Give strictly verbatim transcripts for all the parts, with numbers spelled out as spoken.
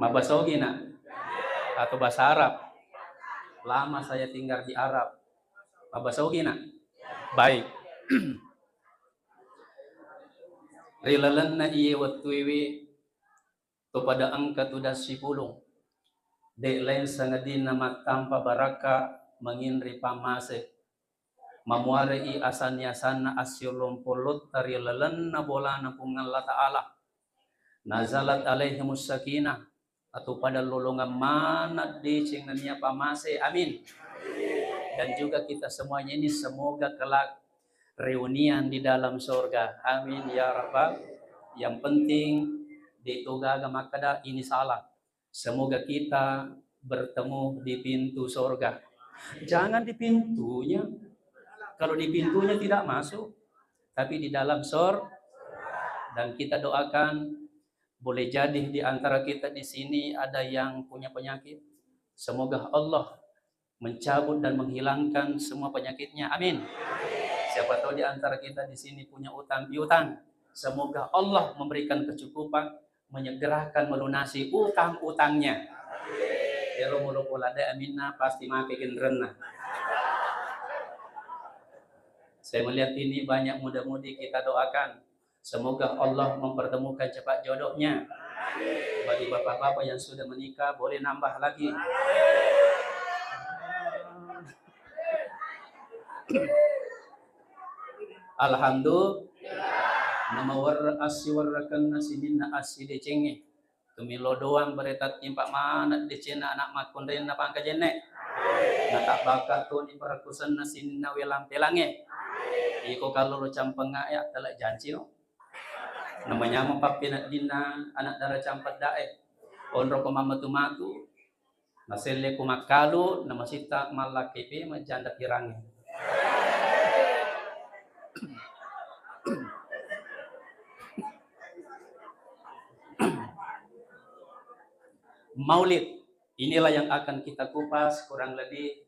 Mabbasogi na? Atau bahasa Arab? Lama saya tinggal di Arab. Mabbasogi na? Baik. Ri lalenna iye wettuewe to pada engka tudang sipulung. De' lain sangadinna mattampa barakka menginri pammase. Mamuare'i asanni-asanna assiolong pollotta ri lalenna bolana Puang Allah Ta'ala. Nazalat alaihimus sakinah, atau pada lolongan mana deceng nennia pamase. Amin. Dan juga kita semuanya ini semoga kelak reunian di dalam sorga. Amin ya rabbal. Yang penting, de' to gaga makkeda ini salah. Semoga kita bertemu di pintu sorga. Jangan di pintunya. Kalau di pintunya tidak masuk, tapi di dalam sor. Dan kita doakan, boleh jadi di antara kita di sini ada yang punya penyakit. Semoga Allah mencabut dan menghilangkan semua penyakitnya. Amin. Siapa tahu di antara kita di sini punya utang piutang. Semoga Allah memberikan kecukupan, menyegerakan melunasi utang-utangnya. Ero mulo pola de' aminna pasti make genrenna. Saya melihat ini banyak muda-mudi, kita doakan semoga Allah mempertemukan cepat jodohnya. Bagi bapak-bapak yang sudah menikah, boleh nambah lagi. Alhamdulillah. Namawerre assiwerrekenna sininna assidecengnge. Tumilo doang berita timpa maneng decenna anak makkunrainna pangkajenne. Natabbaka toni parakkusenna sininna welang pelangnge. Iko kallolo campengnga e attala janci no. Namanyameng pappeneddinna anak dara campedda e. Onroko mammatu-matu. Naselle ku makkalu, namasitta mallakkai pema janda pirangnge. Maulid, inilah yang akan kita kupas kurang lebih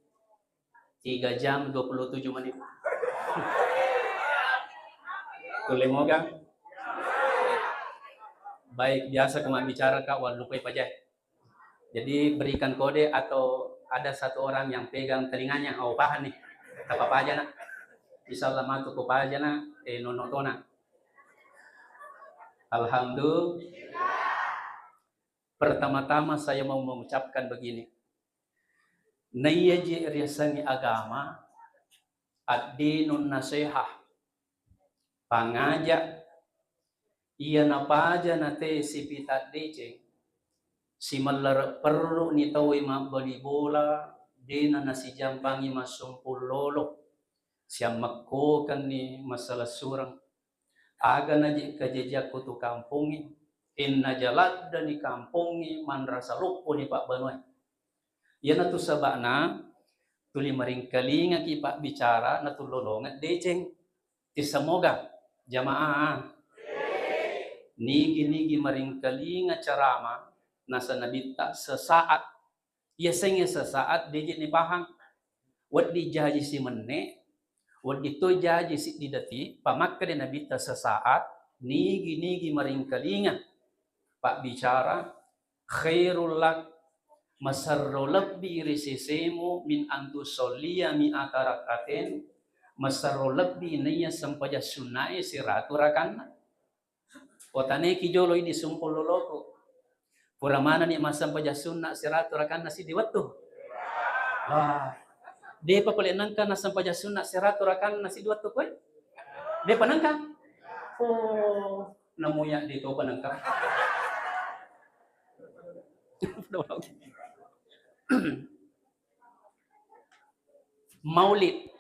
tiga jam dua puluh tujuh menit. Kulle moga? Baik, biasa ko mabbicara, Kak, wallupai paja. Jadi berikan kode atau ada satu orang yang pegang telinganya, oh paham nih, apa paja nak? Insya Allah matu ko paja nak, eh, nono tona. Alhamdulillah. Pertama-tama saya mau mengucapkan begini. Naiyaji riasengnge agama, ad-dinun nasihah, pangaja, iya napaja nate sipita deceng, simellere perru ni tauwe mabbali bola, dena nasijampangi massumpung lolo, siammekkokenni masalessureng. Aga naji kajajiakku tu kampongnge, ennaja laddani kampongnge, manrasa lopponi pabbanuae. Iyanatu saba'na tuli maringkalingaki pabbicara natullolongeng deceng. Tissamoga jamaah, nigi-nigi maringkalinga carama nasa nabitta sesaat. Yasengnge sesaat deje nipahang. Wedding jaji simenne, wedding to jaji siddi detik, pamakkeda nabitta sesaat, nigi-nigi maringkalinga pabbicara, khairul lak, maserro lebbi ri sesemu min antu sollia mi'ata rak'aten, maserro lebbi naiya sempajang sunnae siratu rakanna. Otaneki jolo idi sumpung loloku. Pura manenni massempajang sunna siratu rakanna siddi wettu. Wah. Depa pale nengka nassempajang sunna siratu rakanna siddi wettu koe? Depa nengka? Oh, namuya de topa nengka. Maulid.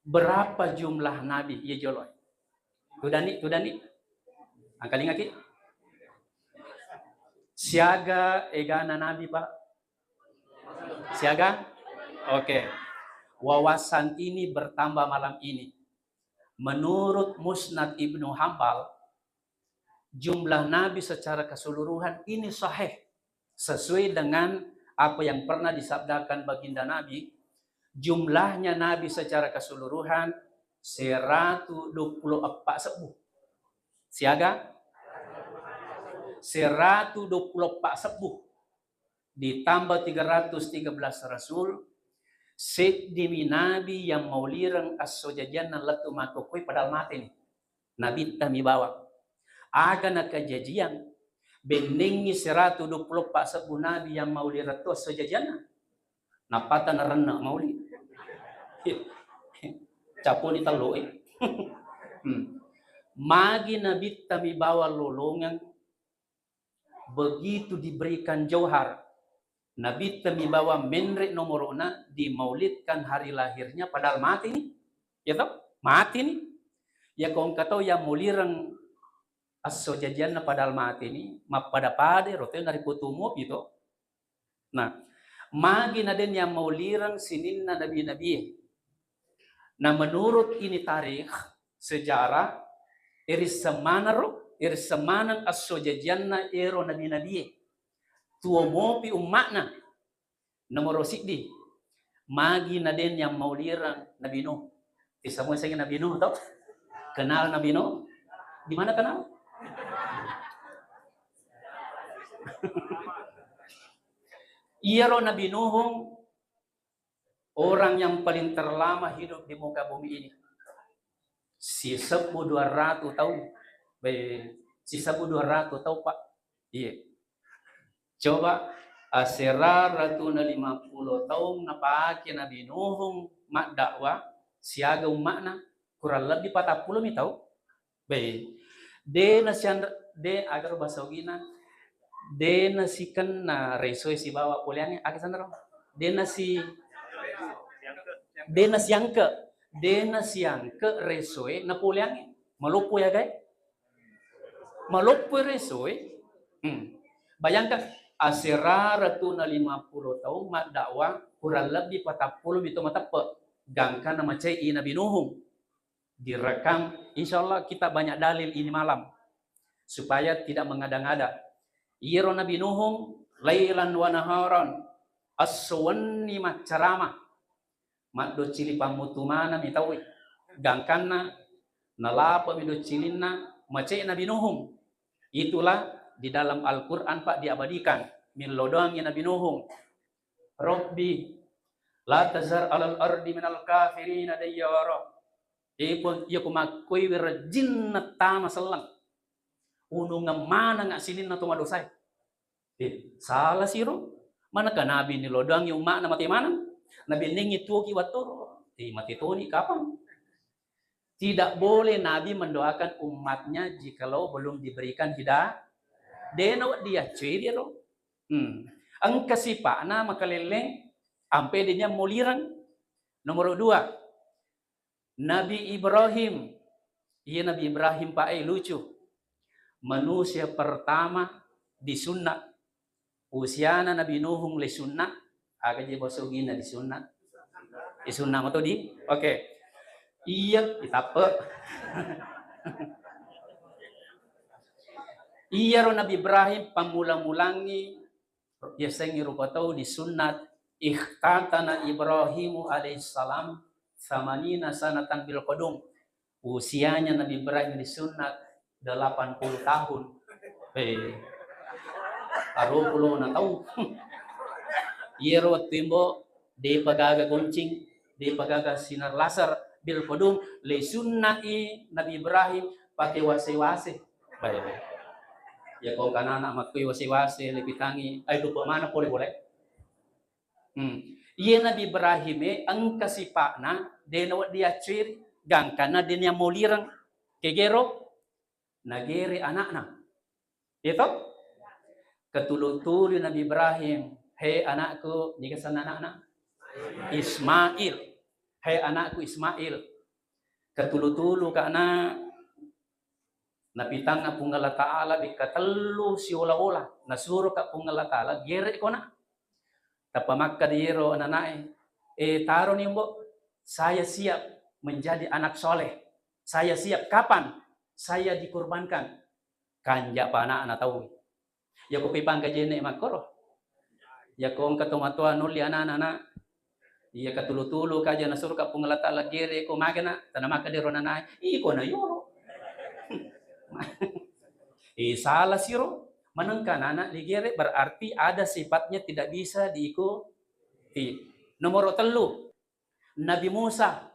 Berapa jumlah nabi? Iya jolo. Tudani, tudani. Angkalingaki. Siaga egana nabi, Pak? Siaga? Oke. Wawasan ini bertambah malam ini. Menurut Musnad Ibnu Hambal, jumlah nabi secara keseluruhan ini sahih, sesuai dengan apa yang pernah disabdakan baginda Nabi, jumlahnya nabi secara keseluruhan seratu dua puluh empat sebbu. Siaga? Seratu dua puluh eppa sebbu ditambah tiga ratus tiga belas rasul, seddimi nabi yang maulireng esso jajianna lettu makkokkoe padahal mateni. Nabitta mi bawang. Aga nakajajiang, bennengngi seratu dua puluh eppa sebbu nabi yang maulireng to esso jajianna. Nappata narenne mauli. Caponi tello e. Hmm. Magi nabitta mi bawang lolongeng, begitu diberikan jauhar, nabitta mi bawang menre nomorona, dimaulidkan hari lahirnya padahal mateni. Ya toh? Mateni. Ya ko engka tau yang maulireng esso jajianna padahal mateni, mappada-pada ro tau nariputu mopi to. Nah, magi na den yang maulireng sininna nabi-nabie. Nah, menurut ini tarikh, sejarah, irisseng maneng ro, irisseng maneng esso jajianna ero nabi-nabie. Tuo mopi umma'na. Nomoro siddi, magi na den yang maulireng Nabi Nuh. Tisamua sengi Nabi Nuh to? Kenal Nabi Nuh? Di mana kenal? Iyaro Nabi Nuhung orang yang paling terlama hidup di muka bumi ini. Sisebbu dua ratu taung. Be, sisebbu dua ratu taung, Pak. Iya. Coba, asera ratuna lima pulo taung napake Nabi Nuhung maddakwah siaga umma'na, kurang lebbi patappulo mi tau. Be, de nasian-, de, agaro bahasa Ugina, de nasikenna resoe sibawa poleangnge, aga sanaro? De nasi-, de nasiangke, de nasiangke resoe na poleangnge. Maloppo ya, gai? Maloppo resoe. Hmm. Bayangkan, asera ratuna lima pulo taung maddakwah, kurang lebbi patappulo mi to mateppe. Gangkanna macai i Nabi Nuhung. Direkam, insya Allah kita banyak dalil ini malam supaya tidak mengada-ngada. Iyaro Nabi Nuhung lailan wa naharan, esso wenni maccarama, maddoccili pammutu maneng mi tauwe. Gangkanna nalapa mi doccilinna macai Nabi Nuhung. Itulah di dalam Al-Quran, Pak, diabadikan. Millo doangi Nabi Nuhung. Rabbi, la tazar alal ardi minal kafirina dayyara. Eh, Puang, iya ko makkoi wirejjinna tama selleng. Unungeng maneng sininna to madosae. Eh, salah siro. Maneka nabi nilodoangi umma'na mate maneng. Nabi nengngi tuoki wattoro. Eh, mate toni kapang. Tidak boleh Nabi mendoakan umatnya jikalau belum diberikan hidayah. Dena wedding yacciri ro. Hmm. Engka sipa'na makalelleng, ampe denya molireng. Nomor dua, Nabi Ibrahim. Iya, Nabi Ibrahim, Pak, eh, lucu. Manusia pertama disunat. Usiana Nabi Nuhung le sunat. Aga je bahasa Ugina disunat? Disunat mato di? Oke. Iya, ditappe. Iyaro Nabi Ibrahim pammula-mulangi yasengnge rupa tau disunat, ikhtatana Ibrahimu alaihissalam samanina sanatan bil qadum. Usianya Nabi Ibrahim disunat delapan puluh tahun. Eh, aruwa pulona taung. Iyaro wettu imbo, depa gaga goncing, depa gaga sinar laser, bil qadum, le sunnai Nabi Ibrahim pake wase-wase. Baik. Ya, ko engka anak makkoi wase-wase, le pitangi, ai, lupa mana pole-pole. Hmm. Iye Nabi Ibrahim e engka sipa'na, de nawedding yacciri, gangkanna de niammolireng. Kegero, nagere anakna. Iya to? Ketulu-tulu Nabi Ibrahim, "He anakku," niga senna anakna? Ismail. "He anakku Ismail." Ketulu-tulu kana napitanna Puang Allah Ta'ala bekka tellu siola-ola. Nasuroka Puang Allah Ta'ala, "Gere kona." Tappa makkeda iyero ananae, "Eh, taroni, Mbok, saya siap menjadi anak soleh. Saya siap. Kapan? Saya dikurbankan." Kanja pa anakna tau. Yako pipangka jenne makkoro. Yako engka tomatoa nolli anana, iya katulu-tulu kaja nasuroka Puang Allah Ta'ala gere ko magana, tana makkeda ro nanae, "Iko na yolo." Eh, salah siro. Manengka anak-anak ligere berarti ada sifatnya tidak bisa diikuti. Nomor tellu, Nabi Musa.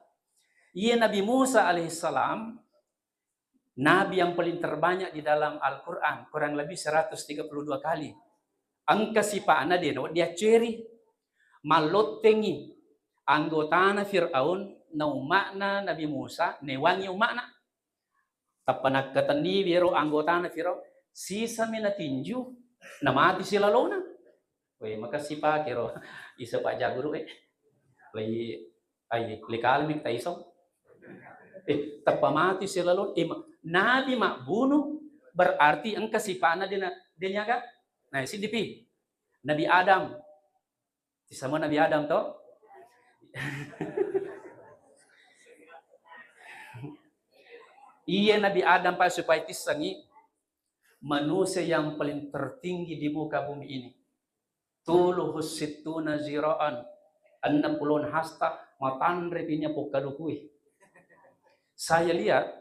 Iya, Nabi Musa alaihissalam nabi yang paling terbanyak di dalam Al-Quran, kurang lebih seratus tiga puluh dua kali. Engka sipa'na de' nawedding acceri. Mallottengi anggotana Fir'aun na umma'na Nabi Musa, newangi umma'na. Tappa nakkatenniwi ero anggotana Firaun, sisami natinju, namati silalona. Weh, makessipakero isa Pak Jaguru, eh. Lei, ai, lei kalemi taisong. Eh, tappa mati silalona. Eh, ma-, nabi mabbunuh berarti engka sipana dena, denyaga. Nah, siddipi. Nabi Adam, Tisama Nabi Adam to? Iya, Nabi Adam, Pak, supaya tissengi manusia yang paling tertinggi di muka bumi ini. Tuluhu sittuna ziraan, enam puluh hasta, matanre pinya pokkalukui. Saya lihat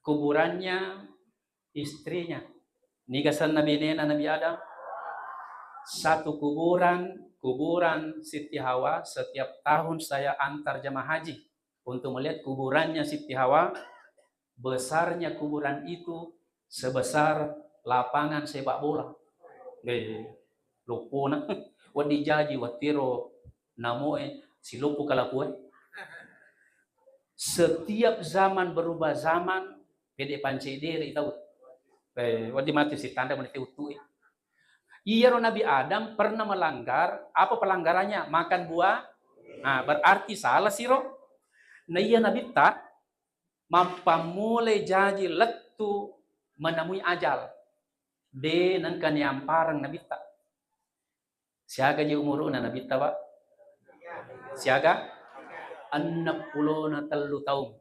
kuburannya istrinya. Niga senna benena Nabi Adam? Satu kuburan, kuburan Siti Hawa, setiap tahun saya antar jamaah haji untuk melihat kuburannya Siti Hawa. Besarnya kuburan itu sebesar lapangan sepak bola. Eh, loppona. Wedding jaji wattiro namoe siloppo kalakuan. Setiap zaman berubah zaman, pede pancedere tau. Eh, wedding mati sitanda meniti uttue. Iyaro Nabi Adam pernah melanggar, apa pelanggarannya? Makan buah. Nah, berarti salah siro. Nah, iya Nabitta mappammulai jaji lettu menemui ajal. De' nengka niampareng Nabitta. Siaga je umuru'na Nabitta, Pak? Siaga? Enneppulona tellu taung.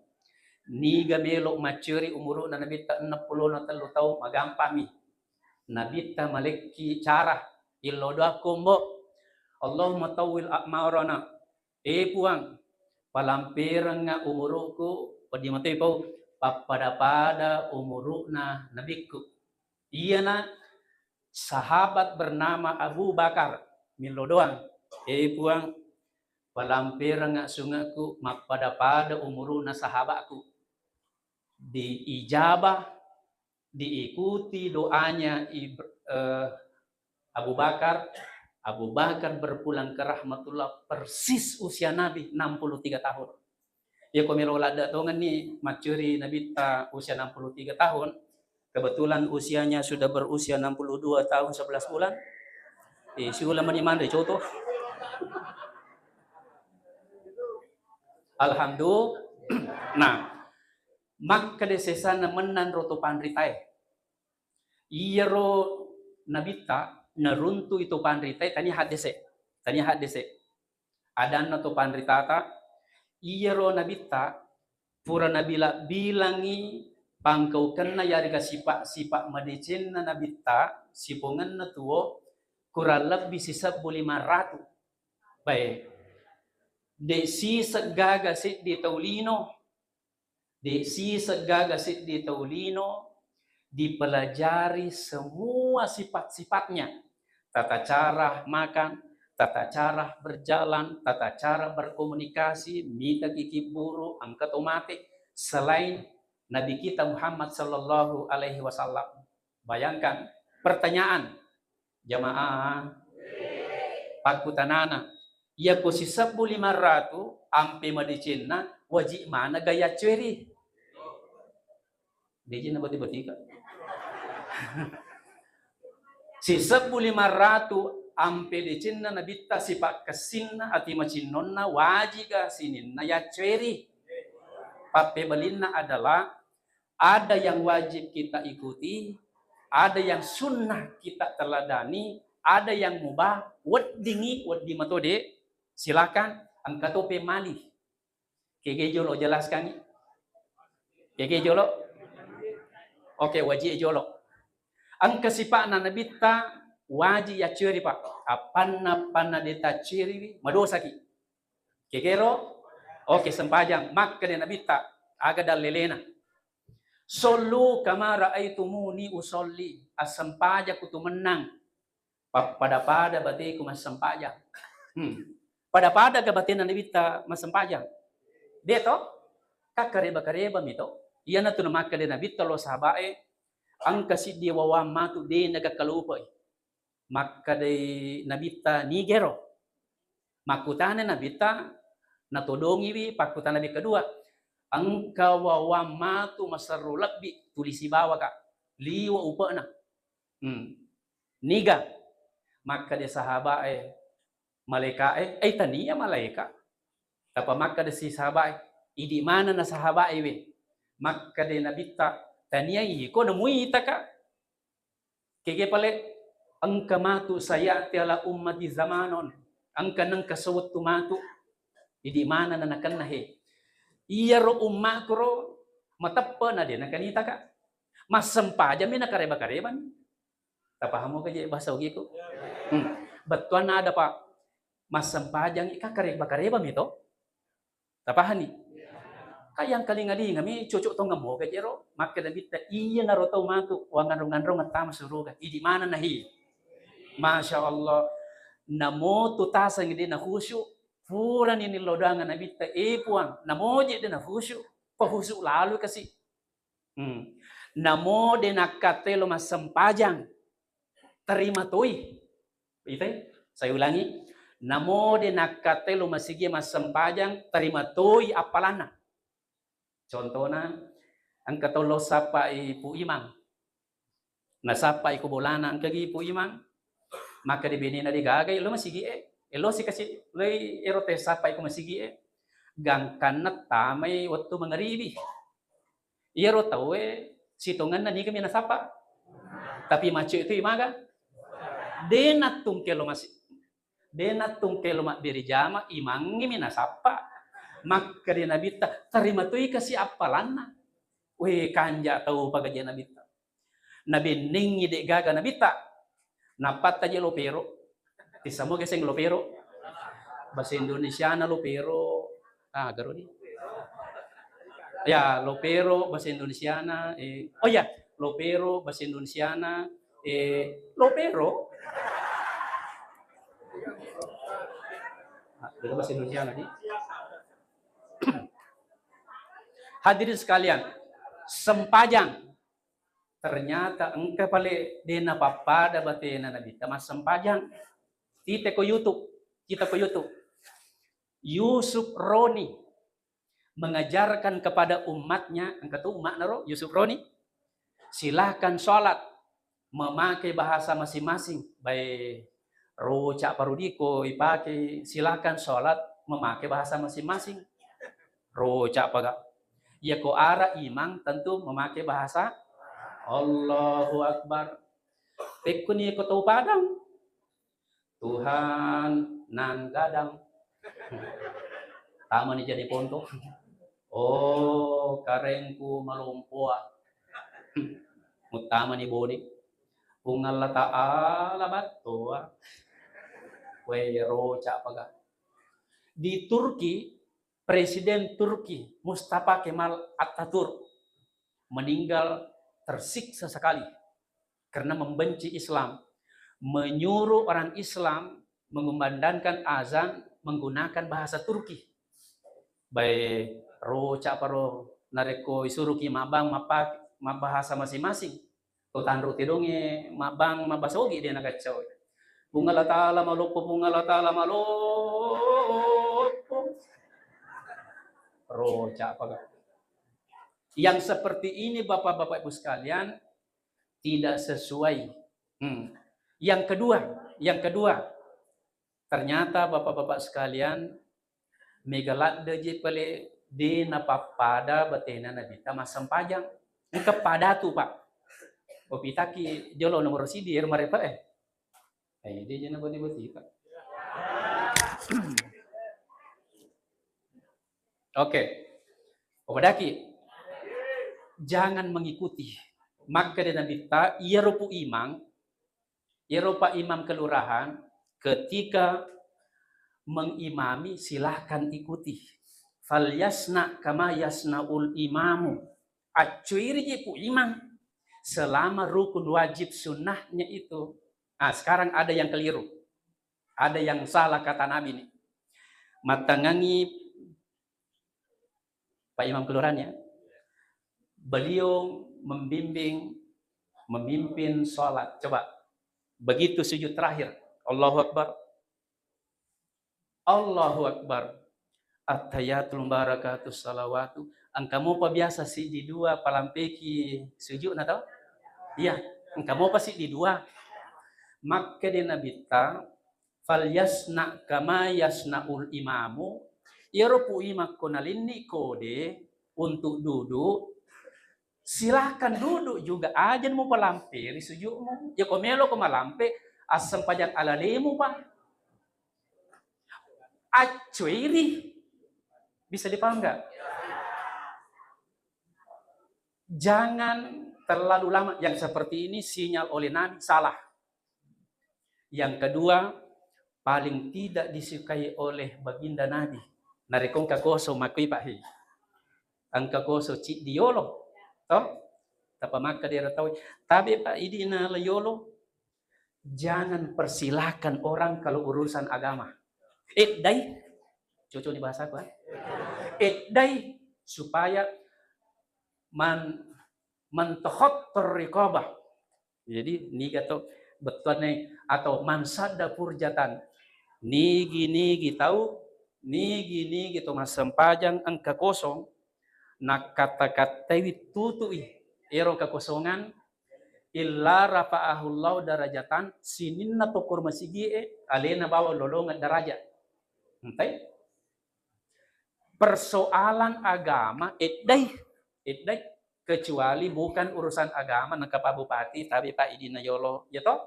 Niga melo macceri umuru'na Nabitta enneppulona tellu taung, magampami. Nabitta malekki cara, illo doakko, Mbo. Allahumma tawwil a'marana. Eh Puang, palamperengnga umuru'ku, wedding matoi pau, pappada-pada umuru'na nabikku. Iyana sahabat bernama Abu Bakar, millo doang, "Eh Puang, palamperengnga sunge'ku mappada-pada umuru'na sahabatku." Diijabah, diikuti doanya Ib-, eh, Abu Bakar. Abu Bakar berpulang ke rahmatullah persis usia Nabi, enam puluh tiga tahun. Iya, ko melo ladde' tongenni maccuri Nabitta usia enam puluh tiga tahun, kebetulan usianya sudah berusia enam puluh dua tahun sebelas bulan. Eh, siula mani manre coto. Alhamdulillah. Nah, makkeda sesana mennang ro to panritae. Iyaro Nabitta naruntu i to panritae, tania haddese, tania haddese. Adanna to panritata, iyaro Nabitta pura nabila-bilangi pangkaukenna yarega sipa-, sipa madecenna Nabitta, sipongenna tuo, kurang lebbi sisebbu lima ratu. Baik. De' siseng gaga seddi tau lino, de' siseng gaga seddi tau lino, dipelajari semua sifat-sifatnya. Tata cara makan, tata cara berjalan, tata cara berkomunikasi, mita kiki buru, engka to mate, selain Nabi kita Muhammad sallallahu alaihi wasallam. Bayangkan, pertanyaan, jamaah, pakkutanana, iya ko sisebbu lima ratu ampe madecenna, waji mana gaya cueri? Decenna bati-batika. Sisebbu lima ratu ampe decenna Nabitta, sipakkessinna, ati macinnonna, wajiga sininna yaccueri. Pappebalinna adalah ada yang wajib kita ikuti, ada yang sunnah kita teladani, ada yang mubah, weddingi, wedding matode, silakan, engka tope mali. Kege jolo jelaskan. Kege jolo. Oke, wajib jolo. Engka sipa'na Nabitta wajib yacceri, Pak. Appanna, appanna de tacceriwi, madosaki. Kegero? Oke, sempajang. Makkeda Nabitta, aga dallelena. "Shollu kama raaitumuni usolli." Assempajakku tu mennang. Pa-, pada-pada bateku massempajang. Hmm. Pada-pada ga batena Nabitta massempajang? De to? Kakkareba-kareba mi to. Iyanatu namakkeda Nabitta lao sahabae, engka siddi wawang matu de nagakkalupai. Makkedai Nabitta, "Nigero?" Makkutana Nabitta, natodongiwi pakkutana nabi kedua, "Engka wawang matu maserru lebbi tuli sibawaka, liwe upe'na." Hmm. "Niga?" Makkeda sahabae, "Malaikae." "Eh, tania malaika." Tappa makkeda si sahabae, "Idi manenna sahabae we?" Makkeda Nabitta, "Tania iko namuitaka." Kege pale, "Engka matu sayati ala ummati zamanon." Engka nengka sewettu matu, idi manenna nakenna he. Iyaro ummakku ro mateppe na de nakanitaka. Massempajang mi nakareba-kareba mi. Tapahamu ga je bahasa Ugiku? Hmm. Bettuanna ada, Pak. Massempajang i ka kareba-kareba mi to. Tapahani? Ka yang kalinga-linga mi cocok tongeng moga jero. Makkeda Nabitta, "Iyanaro tau matu wanganrong-nganrong tama suruga. Idi manenna hi." Masya Allah. Namo tu taseng de na khusyuk. Purani nilodanga Nabitta, "Eh Puang, namo je de na khusyuk. Pahusu lalu kasi." Hmm. Namo de nakkattelo massempajang, terima toi. Itai, saya ulangi. Namo de nakkattelo masigi massempajang, terima toi appalanna. Contohna, engka tau lo sappai Pu Imang. Nasappai ko bolana, engkagi Pu Imang. Maka di benena de gaga, lo masigi e. Elo si kasi, loi ero te sappai ko masigi e. Gangkanna tamai wettu mangaribi. Iyaro tauwe sitongenna niga mi nasappa. Tapi macco itu imaga? De nattungke lo masi-, de nattungke lo mabbere jama, imangngi mi nasappa. Makkeda Nabitta, "Tarima toi kasi appalanna." We, kanja tau pagaja Nabitta. Nabennengngi de gaga Nabitta. Nappatta je lopero. Tissamo geseng lopero. Bahasa Indonesiana lopero. Ah, garo di. Ya, lopero bahasa Indonesiana, eh, oh ya, lopero bahasa Indonesiana, eh, lopero. Ah, itu bahasa Indonesiana di. Hadirin sekalian, sempajang. Ternyata engka pale de napappada batena Nabitta massempajang. Tite ko YouTube, kita ko YouTube. Yusuf Roni mengajarkan kepada umatnya, engka tu umatna ro, Yusuf Roni, silahkan sholat memakai bahasa masing-masing. Baik roca parudiko ipake, silahkan sholat memakai bahasa masing-masing. Roca paga. Iya ko ara imang tentu memakai bahasa Allahu Akbar. Pekkuni ko tau Padang, Tuhan nan gadang. Tamani jadi ponto. Oh, karengku malompoa. Muttamani boni. Pung Allah Ta'ala battoa. Weh, roca paga. Di Turki, Presiden Turki Mustafa Kemal Ataturk meninggal tersiksa sekali karena membenci Islam, menyuruh orang Islam mengumandangkan azan menggunakan bahasa Turki. Bae roca paro narekko isuruki mabang mappa-, mabbahasa masing-masing. To tanru tedongnge mabbang mabbasogi de nagaccau. Puang Allah Ta'ala maloppo, Puang Allah Ta'ala maloppo. Roca paga. Yang seperti ini, Bapak-bapak, Ibu sekalian, tidak sesuai. Hmm. Yang kedua, yang kedua, ternyata, Bapak-bapak sekalian, mega ladde je pale de napappada batena Nabitta massempajang. Engka padatu, Pak. Opitaki jolo nomor sidi ero marepa e. Eh, de je naboti-boti, Pak. Oke. Opadaki. Jangan mengikuti. Makkeda Nabitta, iyaro pu imang, iyaro Pak Imam Kelurahan, ketika mengimami, silahkan ikuti. Falyasna kama yasnaul imamu. Accuiri ji Pu Imang selama rukun wajib sunnahnya itu. Ah, sekarang ada yang keliru. Ada yang salah kata Nabi nih. Mattangangi Pak Imam Kelurahan ya. Beliau membimbing, memimpin sholat. Coba, begitu sujud terakhir. Allahu Akbar. Allahu Akbar. Attahiyatul mubarakatus salawatu. Engka mopa biasa siddi dua palampeki sujud na tau? Iya, engka mopa siddi dua. Makkeda Nabitta, "Falyasna kama yasnaul imamu." Iyaro Pu Imang ko nalinni kode untuk duduk, silakan duduk juga, aja mupalampe ri sujudmu. Ya ko melo ko malampe, assempajang alalemu, Pak. Accuiri. Bisa dipaham nggak? Jangan terlalu lama. Yang seperti ini sinyal oleh Nabi salah. Yang kedua, paling tidak disukai oleh baginda Nabi. Narekko engka kosong makkui, Pak, he. Engka kosong ciddi yolo. Toh? Tappa makkeda ero tau, "Tabe, Pak, idi na la yolo." Jangan persilahkan orang kalau urusan agama. Eddai. Cocok di bahasaku, eh? Eddai supaya man-, man takhattar riqabah. Jadi, niga to bettuanna atau man sadda furjatan. Nigi-nigi tau, nigi-nigi to massempajang engka kosong, nakkata-kattaiwi tutui ero kekosongan, illa rafa'ahullahu darajatan, sininna tokko ro masigi'e alena bawang lolongeng daraja. Entai? Persoalan agama, eddai, eddai. Kecuali bukan urusan agama, nengka Pak Bupati, tapi Pak idina yolo, ya toh?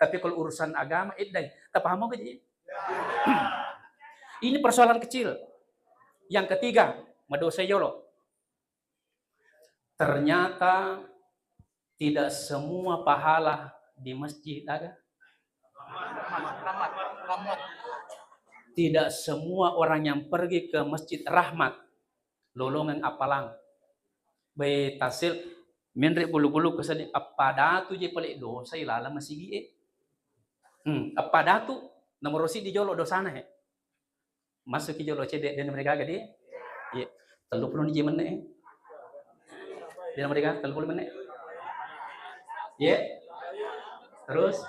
Tapi kalau urusan agama, eddai. Tapahamo gaji? Ini persoalan kecil. Yang ketiga, madosa yolo. Ternyata tidak semua pahala di masjid ada. Tidak semua orang yang pergi ke Masjid Rahmat lolongeng appalang. Be tasil menre bulu-bulu kesedi appadatu je pale dosa ilaleng masigi'e. Hmm, appadatu nomor siddi jolo dosana he. Masuki jolo cedde, de' namereka gede. Iya. Tellu puluh ni je menne. De' namereka tellu puluh menne. Iya. Terus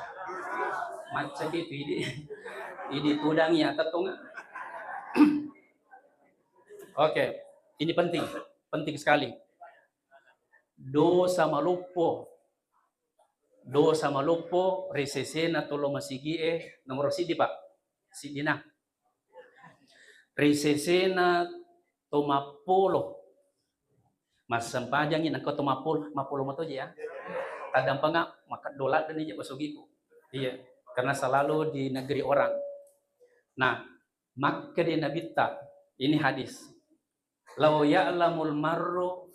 macam itu ini. Ini tudang ya tetunga. Oke, ini penting, penting sekali. Dosa maloppo, dosa maloppo ri sesena tolo masigi'e nomor siddi, Pak. Siddina. Ri sesena to mappolo. Massempajangi nengka to mappolo, mappolo matoje ya. Taddampanga makeddo ladde ni je basogiku. Iya, karena selalu di negeri orang. Nah, makkeda Nabitta, ini hadis. "Lau ya'lamul marru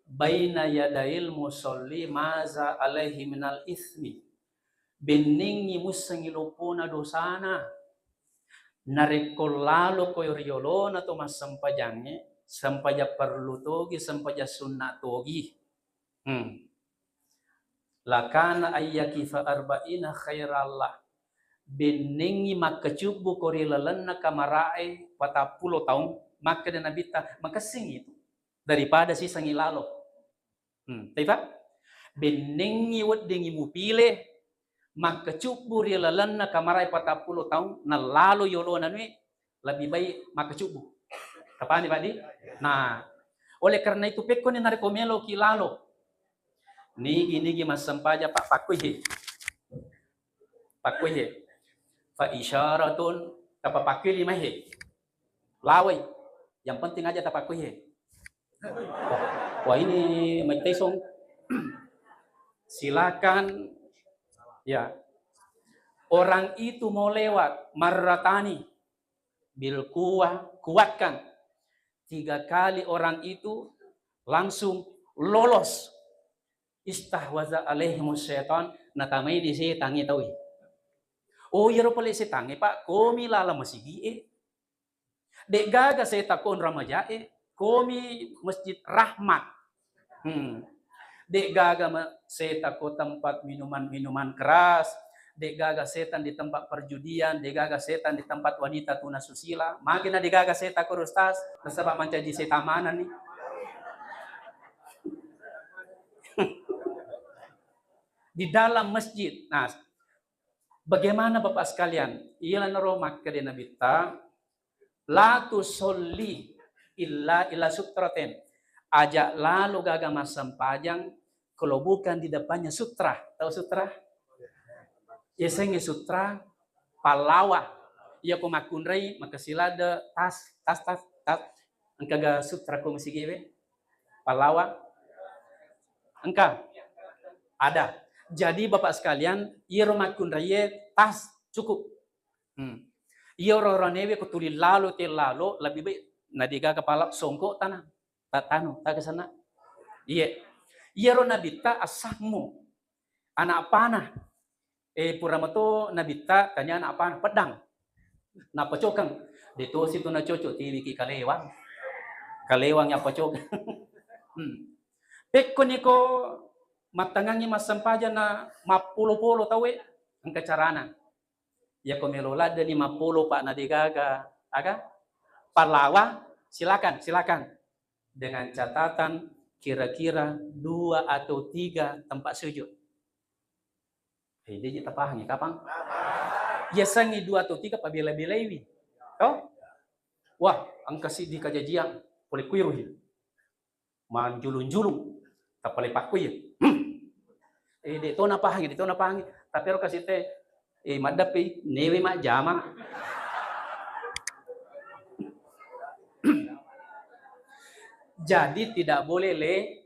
baina yadail musalli maza alaihi minal ismi." Benningi mussengi loppona dosana. Narekko laloko ri yolona to massempajangnge, sempajang parellu togi, sempajang sunna togi. Hmm. Lakana ayyakifa arba'ina khairallah. Bennengngi makkecubbu ko ri lalenna kamarae patappulo taung, makkeda Nabitta, makessing itu daripada sisengngi lalo. Hmm, taifa? Bennengngi weddingngi mupile makkecubbu ri lalenna kamarae patappulo taung, nallalo yolona nui, lebih baik makkecubbu. Tapahami, Pak, di? Nah, oleh karena itu, pekkoni narekko meloki lalo, nigi-nigi massempajang, Pak, pakkuihe. Pakkuihe. Fa isyaratun, tappa pakkui limahe. Lawai. Yang penting aja tapakkuihe. Wah, ini Mike Tyson. Silakan. Ya. Orang itu mau lewat, marratani. Bil kuwah, kuatkan. Tiga kali orang itu langsung lolos. Istahwaza alaihimus syaitan, natamai di setangnge taui. Oh, iyaro pale setangnge, Pak, komi laleng masigi'e. De'gaga setang ko onrong majae, komi Masjid Rahmat. Hmm. De'gaga me-, setan ko tempat minuman-minuman keras, de'gaga setan di tempat perjudian, de'gaga setan di tempat wanita tuna susila. Magi na de'gaga setan ko, Ustaz? Nasaba mancaji setan maneng ni. Di dalam masjid. Nah, bagaimana Bapak sekalian? Iyalanaro makkeda Nabitta, "La tusolli illa ila sutraten." Aja lalo gaga massempajang kalau bukan di depannya sutra. Tahu sutra? Yasengnge sutra, pallawa. Iya ko makkunrai, makessing ladde tas, tas, tas, tas. Engkaga sutra ko masigi'e? Pallawa? Engka? Ada. Jadi Bapak sekalian, iyaro makkunraie tas cukup. Hmm. Iyaro ronewe ko tuli lalo, te lalo, lebih baik na de'gaga pala songko tana. Ta-, tanu, ta kesana. Iye. Iyaro Nabitta as-sahmu. Anak panah. Eh, pura mato Nabitta tania anak panah, pedang. Napacokeng. De tosi tu nacocok, tiwiki kalewang. Kalewang ya pacokeng. Hmm. Pekko niko mattangangi massempajang na mappolo-polo tauwe, engka carana. Yako melo laddeni mappolo, Pak, na de'gaga, aga? Pallawa, silakan, silakan. Dengan catatan kira-kira dua atau tiga tempat sujud. Eh, de'ji tapahangi, kapang? Yasengngi dua atau tiga pabela-belaiwi. Toh? Wah, engka siddi kajajiang, pole kuiruhi. Manjulung-julung, tapale pakkui. Hmm. Eh, de to napahangi, de to napahangi. Tapi ero kasi te, eh, maddepi, newe majjama. Jadi tidak boleh le-,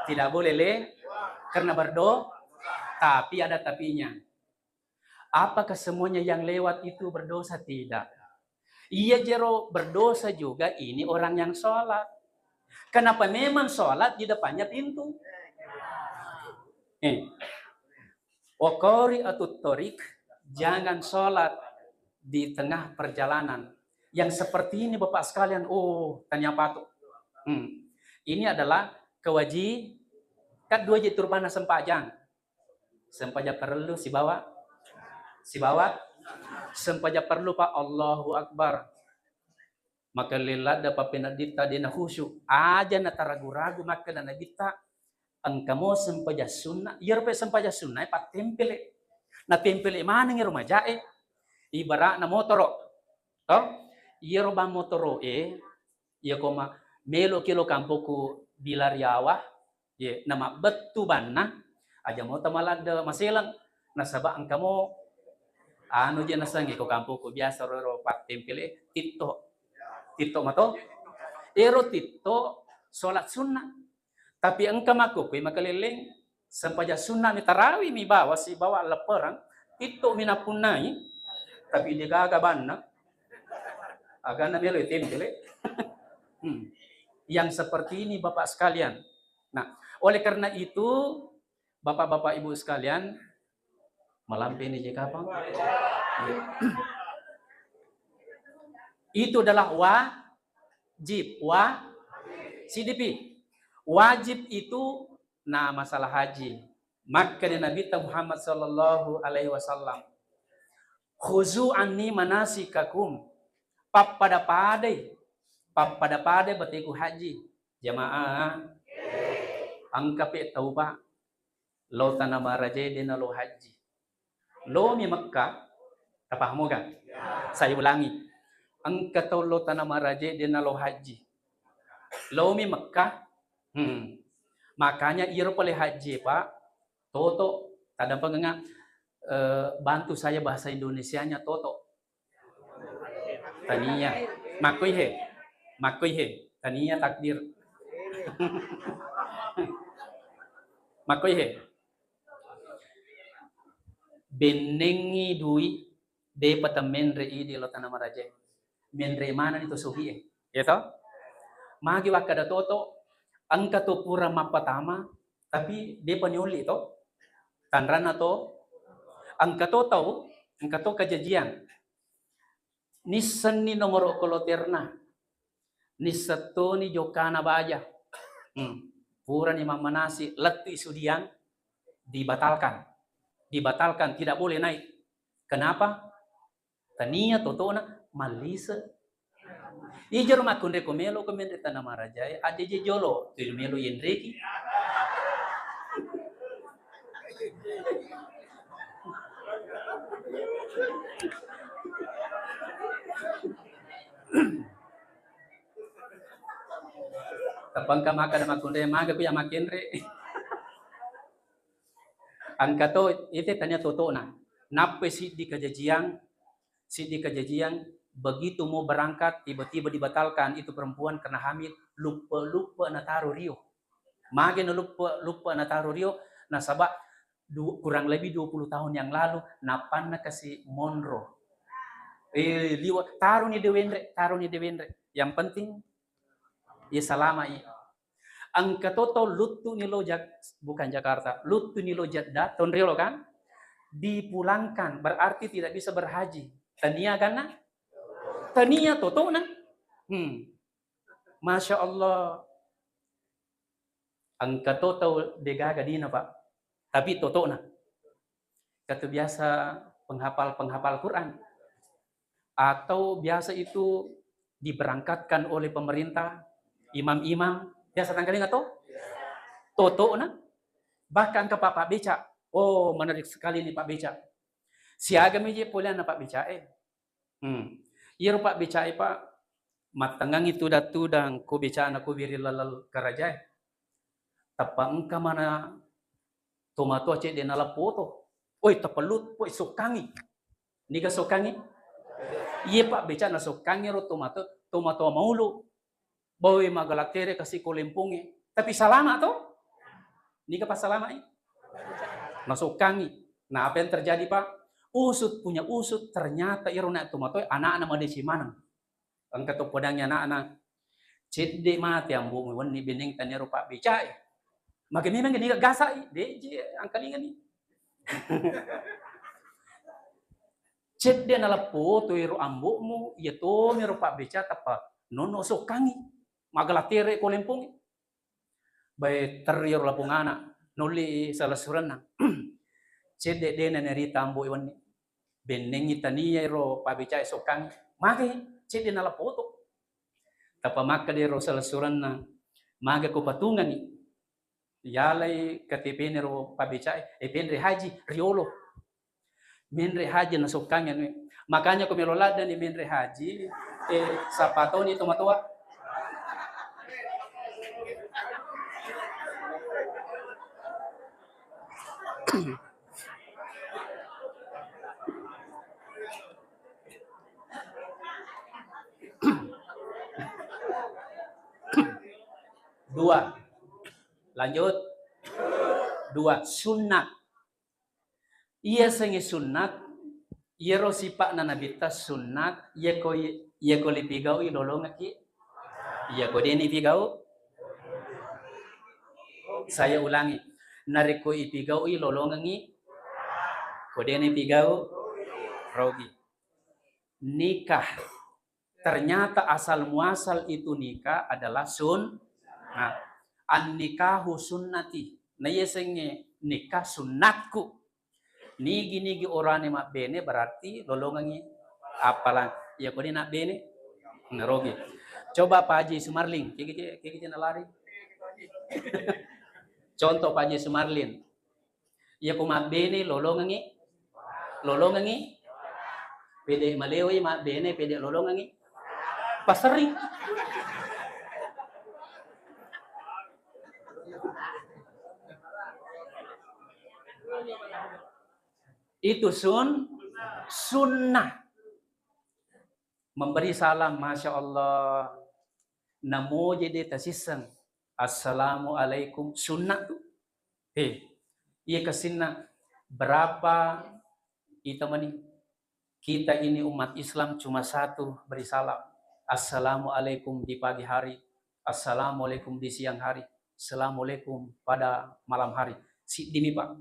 tidak boleh le-, karena berdo-, tapi ada tapinya. Apakah semuanya yang lewat itu berdosa? Tidak. Iya jero berdosa juga ini orang yang sholat. Kenapa memang sholat di depannya pintu? Eh. Wa qari'atut thariq, jangan sholat di tengah perjalanan. Yang seperti ini, Bapak sekalian, oh, tania patu. Hmm. Ini adalah kewaji-, kan dua je turbanna sempajang. Sempajang parellu sibawa, sibawa sempajang parellu, Pak, Allahu Akbar. Makelleng ladde pappeneddinta de nakhusyuk. Aja nataragu-ragu makkeda Nabitta, engka mo sempajang sunna. Iyaro pe sempajang sunna e pattempele. Natempele maneng ero majae. Ibaratna motoro. To? Iyaro bang motoro e, iyako ma-, meloki lo kampokku Bilariawa, Ye, namabbettu banna, aja mo tamaladde maseleng, nasaba engka mo anu je nasengnge ko kampokku, biasa ro, ro pattempele titto. Titto mato? Ero titto sholat sunnah. Tapi engka makkukue makalelleng, sempajang sunnah mi, tarawih mi bawa sibawa leppereng, titto mi napunnai, tapi degaga banna, agana melo tempele. Hmm. Yang seperti ini, Bapak sekalian, Nah, oleh karena itu, Bapak-bapak, Ibu sekalian, malampe ni je kapang? Iya. Itu adalah wajib. Wa-, C D P. Wajib itu, nah, masalah haji. Makkeda Nabitta Muhammad sallallahu alaihi wasallam, "Khuzu anni manasikakum." Pappada-padai, pappada-padai bateku haji. Jamaah, engka pe tau, Pak, lo Tanah Maraja de nalo haji. Lo mi Mekka, tapahamo ga? Saya ulangi. Engka tau lo Tanah Maraja de nalo haji. Lo mi Mekka. Hmm. Makanya iro pale haji, Pak, toto, tadampengenga, eh, bantu saya bahasa Indonesianya, toto. Tania. Makkoi he. Makkoi he. Tania takdir. Makkoi he. Bennengngi dui, depa temmenre idi lo Tanah Maraja. Menre manenni to sugi e. Ya to? Magi wakkada toto, engka to pura mappatama, tapi depa niolli to. Tanranna to, engka to tau, engka to kajajiang. Nissenni nomoro koloterna, nisseng toni jokkana baja. Hmm. Purani mammanasi, lettu i sudiang, dibatalkan. Dibatalkan, tidak boleh naik. Kenapa? Tania totona mallise. Ijaro makkunre ko melo ko menre tana marajae, adeje jolo, tu melo yenreki. Tappa engka makkeda makkunrai, "Maga ku iya makkenre." Engka to ite tania totona. Nappai siddi kajajiang, siddi kajajiang, begitu mau berangkat, tiba-tiba dibatalkan itu perempuan karena hamil, luppe-luppe nataro rio. Mage naluppe-luppe nataro rio, nasaba du-, kurang lebih dua puluh tahun yang lalu, nappanna kasi monro. Eh, liwa-, taroni de wenre, taroni de wenre. Yang penting, iya salama i. Engka to tau luttuni lo Jak-, bukan Jakarta, luttuni lo Jeddah, tonriolo kan? Dipulangkan, berarti tidak bisa berhaji. Tania ganna? Tania totona. Hmm. Masya Allah. Engka to tau degaga dina, Pak. Tapi totona. Katu biasa penghafal-penghafal Quran. Atau biasa itu diberangkatkan oleh pemerintah, imam-imam. Biasa tangkalinga to? Totona. Bahkan ke Pak, Pak Beca. Oh, menarik sekali nih Pak Beca. Siaga meje poleanna Pak Beca, eh. Hmm. Iyaro pabbecai, Pak, mattengngangi tudang-tudang ko becana ko wiring laleng karajae. Tappa engka mana tomatoa cedde naleppo to. Oi, tappa lutpo sokkangi. Niga sokkangi? Iye, Pak, becana sokkangi ro tomato-, tomatoa maulu. Bawe magala tere kasi ko lempongnge. Tapi salama to? Niga passalama'i? Nasokkangi. Nah, apa yang terjadi, Pak? Usut punya usut, ternyata iro na tomatoe anakna madeceng maneng. Engka to podangi anakna, cedde mate ambo'mu wenni benneng tania ro pabbecai. Maka memang niga gasa'i, deje angkalingani. Cedde naleppo to ero ambo'mu, iya tomi ro pabbeca tappa nonno sokkangi. Magala tere ko lempongnge. Bae terri ro lapong ana, nolli salessurenna. Cedde de nanerita ambo wenni. Bennengngi tania ro pabbecai sokkangi. Mage cedde naleppo to. Tappa makkeda ro salessurenna, "Maga ko patunganni?" Yalai K T P-na ro pabbecai, eh, penre haji, riolo. Menre haji nasokkangi anu. Makanya ko melo laddani menre haji, eh, sapatoni tomatoa. Dua. Lanjut. Dua, sunnat. Iya sengnge sunnat, iyaro sipa'na Nabitta sunnat, iyako, iyako lipigau'i lolongekki, iyako deni pigau. Saya ulangi, narekko ipigau'i lolongengngi, ko deni pigau, rogi. Nikah. Ternyata asal muasal itu nikah adalah sun-, nah, "An-nikahu sunnati." Naiyasengnge nikah sunnatku. Nigi-nigi orane mabbene berarti lolongengngi appalang. Iya kodi nabbene? Narogi. Coba Pak Haji Sumarling, kiki, kiki nalari. Contoh Pak Haji Sumarling. Iya ko mabbene lolongengngi, lolongengngi, pede malewai mabbene, pede lolongengngi, passerring. Itu sun-, sunnah. Memberi salam, Masya Allah. Namo je de tasisseng. Assalamualaikum. Sunnah tu. Eh, iya kasinna berapa ita mani? Kita ini umat Islam cuma satu beri salam. Assalamualaikum di pagi hari. Assalamualaikum di siang hari. Assalamualaikum pada malam hari. Siddimi, Pak.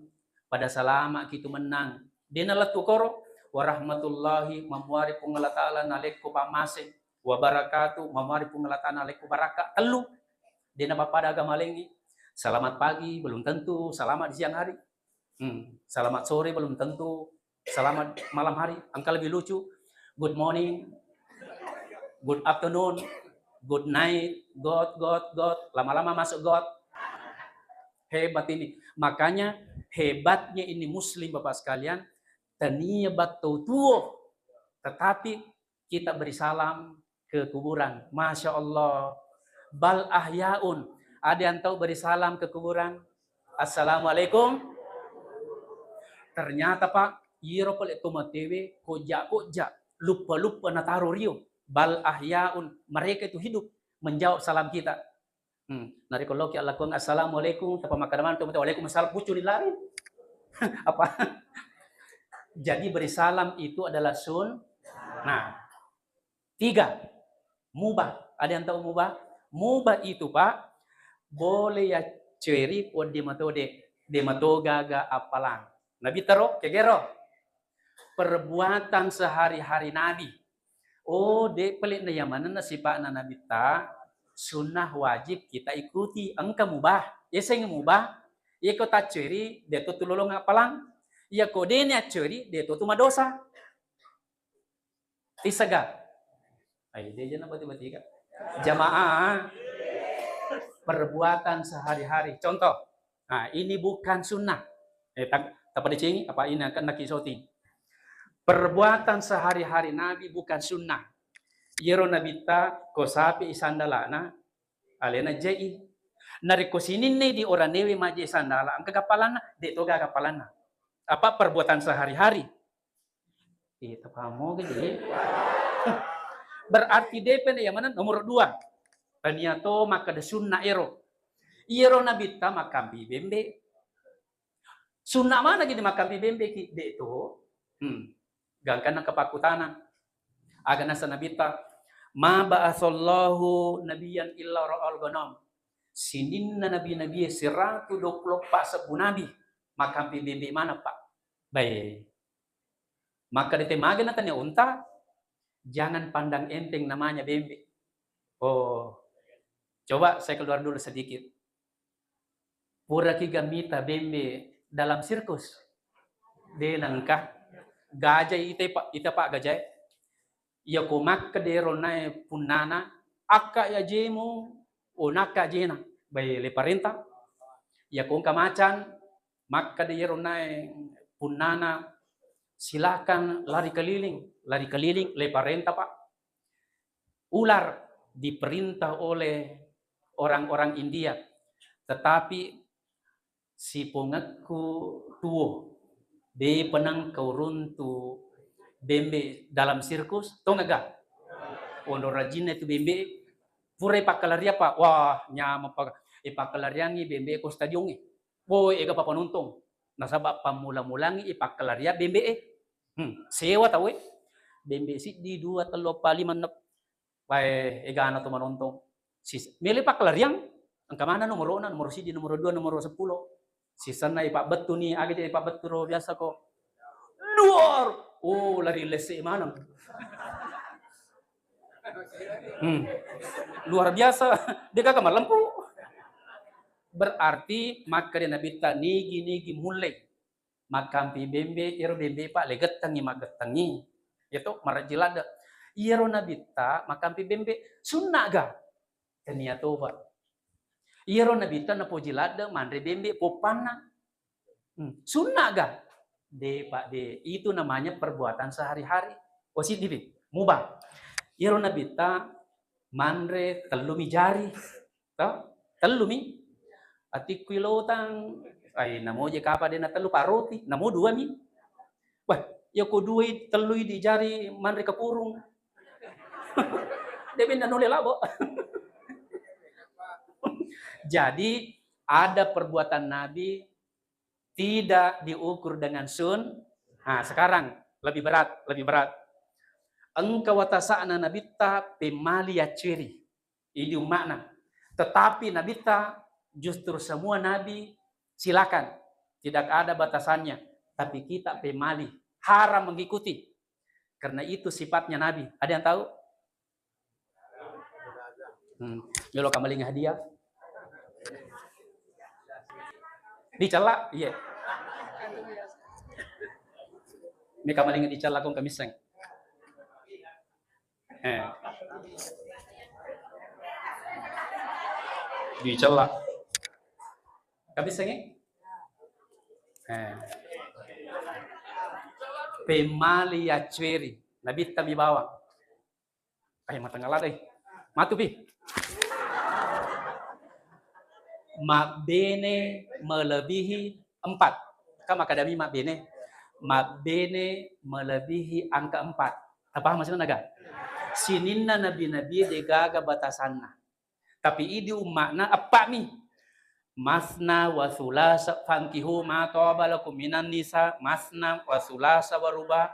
Pada salama kitu mennang. Dena lettu koro, warahmatullahi, mamuari Puang Allah Ta'ala nalekko pammase, wabarakatuh, mamuari Puang Allah Ta'ala nalekko barakka. Tellu. Dena pappada agama laingngi. Selamat pagi belum tentu selamat di siang hari. Hmm, selamat sore belum tentu selamat malam hari. Engka lebih lucu, good morning, good afternoon, good night, god, god, god. Lama-lama masuk god. Hebat ini. Makanya hebatnya ini muslim, Bapak sekalian, tania batto tuo, tetapi kita beri salam ke kuburan. Masya Allah. Bal ahyaun. Ada yang tahu beri salam ke kuburan? Assalamualaikum. Ternyata, Pak, iyaro pale to matewe koja-koja, luppa-luppa nataro rio. Bal ahyaun. Mereka itu hidup menjawab salam kita. Hmm. Narekko loki allakuang assalamualaikum, tapa makkeda maneng to mate, waalaikumsalam, puccuni lari. Apa? Jadi beri salam itu adalah sun. Nah, tiga, mubah. Ada yang tahu mubah? Mubah itu, Pak, boleh ya ceri, oh, de mato de, de mato gaga appalang. Nabi taro, kegero. Perbuatan sehari-hari Nabi. Oh, de pale na iya manenna sipa'na Nabitta, sunnah wajib kita ikuti. Engka mubah. Yaseng mubah, iyako tacceri, de to tulolong appalang. Iyako de ni acceri, de to tu madosa. Tisaga. Ai, de jana bati-bati ka. Jamaah, perbuatan sehari-hari. Contoh, nah, ini bukan sunnah. Eh, tak, tak pada cengi, apa ini akan naki syuting? Perbuatan sehari-hari Nabi bukan sunnah. Iyaro Nabitta ko sapi sandalana, alena jai. Narekko sininna di oranewe maje sandala, engka gappalanna, de to gaga appalanna. Apa perbuatan sehari-hari? Eh, tapahamo ga je? Berarti depe na iya maneng nomor dua. Tania to makkeda sunna ero. Iyaro Nabitta makkampi bembe. Sunna mana gini makkampi bembe ki? De to. Hmm. Gangkanna kepakutanang. Aga nasa Nabitta, ma ba'asallahu nabiyan illa ra'al ghanam. Sininna nabi-nabi siratu dua puluh empat sebbu nabi makkampi bembe mana, Pak? Baik. Maka di temage na tania unta, jangan pandang enteng namanya bembe. Oh, coba saya keluar dulu sedikit. Puraki ga mita bembe dalam sirkus? De nengka. Gajai ite, Pak, ita, Pak, gajai. Iya ko makkeda ero nae punnana, akka ya jemo, oh, nakka jena. Bai le parenta. Iya ko engka macan, makkeda ero nae punnana, silakan lari keliling, lari keliling, le parenta, Pak. Ular diperintah oleh orang-orang India, tetapi sipongekku tuo, de penang kau runtu bembe dalam sirkus, tong aga? Ondo rajinna itu bembe, pura ipakkalari apa? Wah, nyameng pa-, ipakkalariangi bembe ko stadion e. Woi, ega pa penonton. Nasaba pammula-mulangi ipakkalaria bembe e. Hmm, sewa tau e. Bembe siddi, dua, tellu, eppa, lima, enneng. Wae, egana to manontong. Sis-, mele pakkalariang, engka mana nomorona, nomor siddi, nomor dua, nomor sepuluh. Sisenna ipabbettu ni, aga je ipabbettu ro biasa ko. Duar! Oh, lari lesse maneng. Hmm. Luar biasa, de gaga malempu. Berarti makkeda Nabitta nigi-nigi mulle. Makkampi bembe, iyaro bembe, Pak, le gettengngi, maggettengngi. Iya to, marejji ladde. Iyaro Nabitta makkampi bembe, sunna ga? Tania toba. Iyaro Nabitta napoji ladde manre bembe poppanna. Hmm, sunna ga? De, Pak, de. Itu namanya perbuatan sehari-hari. Oh, siddi, Bi. Mubah. Iyaro Nabitta manre tellumi jari. To? Tellumi. Atikkui lotang. Ai, namo je kapa de na tellu, Pak, roti. Namo dua mi. Wah, iya ko duai tellui di jari manre kapurung. De benna nole labo. Jadi, ada perbuatan Nabi tidak diukur dengan sun. Nah, sekarang lebih berat, lebih berat. Engka watasana Nabitta pemmali yacciri. Idi umma'na. Tetapi Nabitta justru semua nabi silakan. Tidak ada batasannya. Tapi kita pemali. Haram mengikuti. Karena itu sifatnya Nabi. Ada yang tahu? Hmm. Melo kamaling hadiah. Dicella, iya. Meka maling dicella kong kamisseng. Eh. Dicella. Kamisseng, eh? Eh. Pemmali yaccueri. Nabitta mi bawang. Ayo matengala deh. Matu pi. Mabbene melebihi empat. Kan makkadami mabbene. Mabbene melebihi angka empat. Tapaham maksudna naga? Sininna nabi-nabi degaga batasanna. Tapi idi umma'na eppa'mi. Masna wa sulasa, fankihu ma taba lakum minan nisa, masna wa sulasa wa ruba.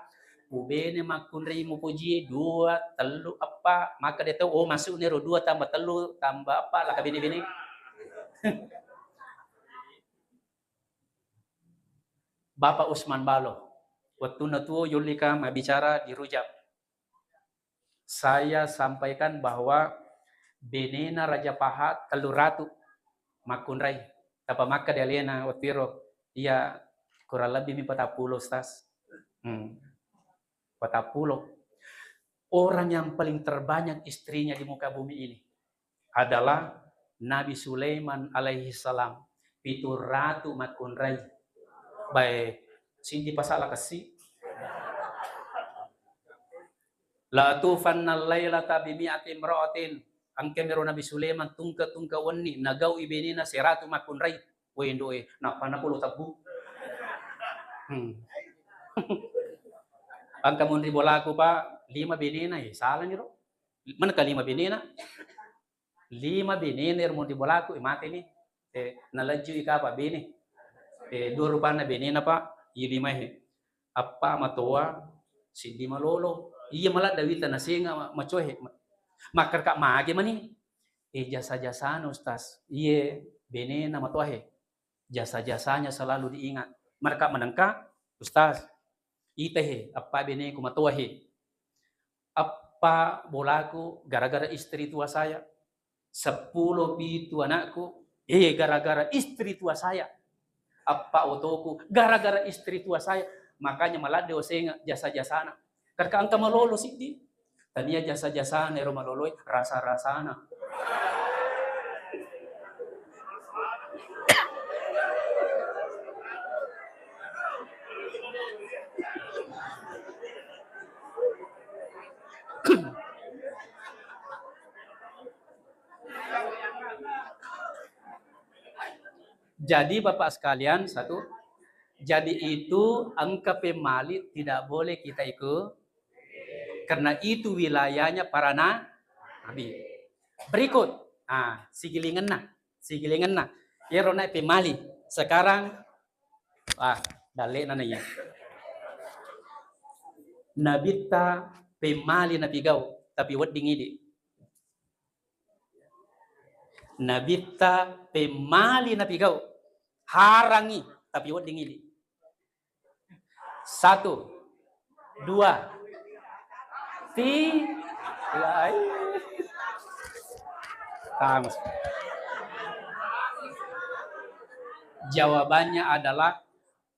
Ubene makkunrai mupuji dua, tellu, eppa. Maka de tau, oh, masuk nero dua tambah tellu tambah eppa, laka bene-bene. Bapak Usman Balo, wettunna tuo yollika mabbicara di Rujab. Saya sampaikan bahwa benena Raja Paha tellu ratu makkunrai. Tapa makka di alena wettuero, iya, kurang lebih mi patappulo, Ustaz. Hmm. Patappulo. Orang yang paling terbanyak istrinya di muka bumi ini adalah Nabi Sulaiman alaihi salam. Pitu ratu makkunrai. Bae, sidi pasala kessi. La tufanna lailata bi mi'ati imra'atin. Engka mero Nabi Sulaiman tungke-tungke wenni, nagau'i benena seratu makkunrai. Woi, ndoe, nappa napolo tebbu. Hmm. Engka monri bolaku, Pak, lima benena, eh, salani ro. Maneka lima benena? Lima benena ero monri bolaku, eh, mateni. Eh, nalejjui kapa bene. Eh, dua rupanna benena, Pak, iya limae. Eppa matoa, siddi malolo. Iya maladde wita nasenga ma-, macohe. Ma-, makkarka mage mani? Eh, jasa-jasana, Ustaz. Iye benena matoahe. Jasa-jasanya selalu diingat. Mereka menengka, Ustaz, itehe, eppa beneku matoahe. Eppa bolaku gara-gara istri tua saya. Seppulo pitu anakku, eh, gara-gara istri tua saya. Eppa otoku, gara-gara istri tua saya. Makanya maladde osenga jasa-jasana. Karena engka malolo siddi. Tania jasa-jasana ero maloloi, rasa-rasana. Jadi, Bapak sekalian, satu, jadi itu engka pemmali tidak boleh kita ikut, karena itu wilayahnya para na-, nabi. Berikut, ah, sigilingenna, sigilingenna. Iyaro naik pemmali. Sekarang, ah, dalle'na naiya. Nabitta pemmali napigau, tapi wedding idi. Nabitta pemmali napigau, harangi, tapi wedding idi. Satu, dua, ti-, wai. Tamus. Jawabannya adalah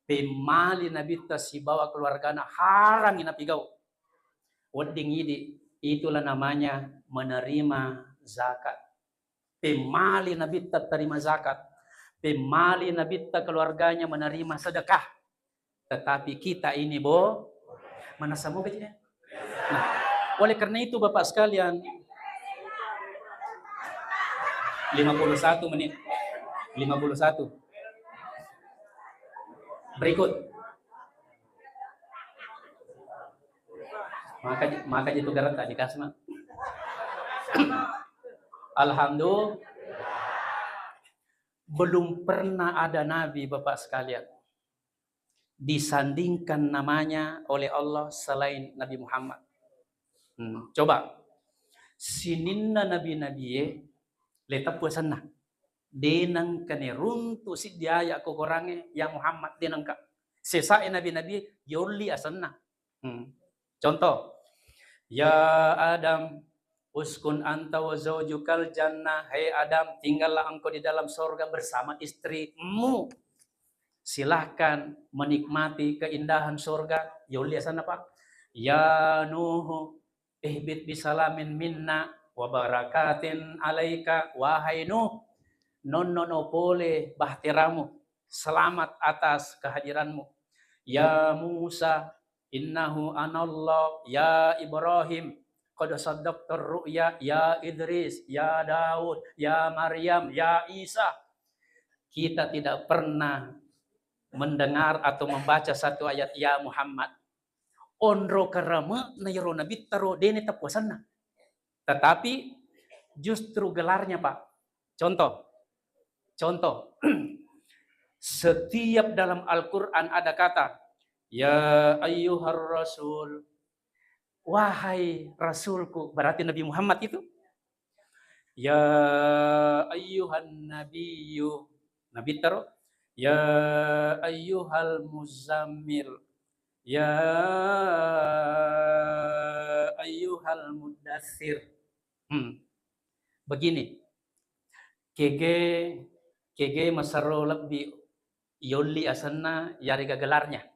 pemmali Nabitta sibawa keluargana harangi napigau. Wedding idi, itulah namanya menerima zakat. Pemmali Nabitta terima zakat. Pemmali Nabitta keluarganya menerima sedekah. Tetapi kita ini, Bo, mana semoga tidak? Nah, oleh karena itu, Bapak sekalian, lima puluh satu menit. Lima puluh satu. Berikut. Maka, maka itu garat tadi kasma. Alhamdulillah. Belum pernah ada nabi, Bapak sekalian, disandingkan namanya oleh Allah selain Nabi Muhammad. Hmm, coba. Sininna nabi-nabie, le teppu asenna. Denengka ne runtu siddi aya ko Korangnge, ya Muhammad, denengka. Sesae nabi-nabie, yolli asenna. Hmm. Contoh, "Ya Adam, uskun anta wa zaujukal jannah." Hei Adam, tinggallah engkau di dalam sorga bersama istrimu. Silahkan menikmati keindahan surga. Yolli asanna, Pak. Ya Nuhu, ihbit bisalamin minna wa barakatin alaika. Wahai Nuh, nonnono pole bahteramu, selamat atas kehadiranmu. Ya Musa, innahu anallah. Ya Ibrahim, qad saddaqtar ru'ya. Ya Idris, ya Daud, ya Maryam, ya Isa. Kita tidak pernah mendengar atau membaca satu ayat, "Ya Muhammad." Onro karame na iyaro nabitta ro dene tapuasanna. Tetapi justru gelarnya, Pak. Contoh, contoh, setiap dalam Al-Quran ada kata, "Ya ayyuhar rasul," wahai rasulku, berarti Nabi Muhammad itu. "Ya ayyuhan nabiyyu," nabitta ro, "Ya ayyuhal muzammil, ya ayyuhal muddatsir." Hmm. Begini, kege, kege masero lebbi yolli asenna yarega gelarnya.